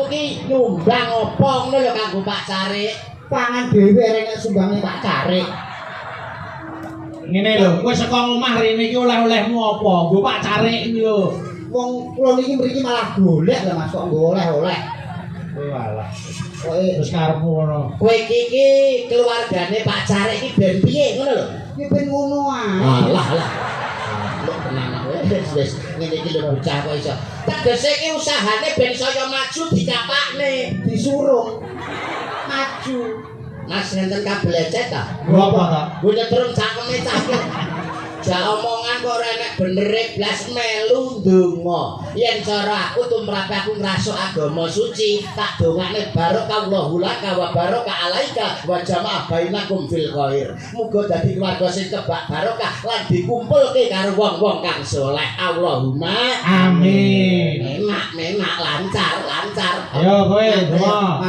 Awakmu ki nyumbang apa ngono lho kanggo Pak Carik? Pangan dhewe rek nek sumbange Pak Carik. Ngene lho, kowe saka omah rene iki oleh-olehmu apa? Nggo Pak Carik iki lho. Wong kula niki mriki malah golek lho, Mas, kok nggo oleh-oleh. Kowe walah. Kowe Terus karepmu ngono. Kowe iki iki keluargane Pak Carik iki ben piye ngono lho? Ya ben ngono ae. Alah alah. Lho tenan wis wis ngene iki lho bocah kok iso. Tegese iki usahane ben saya maju dikapakne. Disuruh maju. Mas, enten kabel lecet ta? Nggo apa ta? Nggo nyetrum cangkeme cah iki. Jak omongan kok ora enek benere blas melu ndonga. Yen cara aku tumrape aku ngrasuk agama suci, tak dongakne barakallahu laka wa baraka alaika wa jama'a bainakum fil khair. Muga dadi keluarga sing kebak barokah lan dikumpulke karo wong-wong kang saleh. Allahumma Amin. Enak, menak, lancar, lancar. Ayo kowe donga.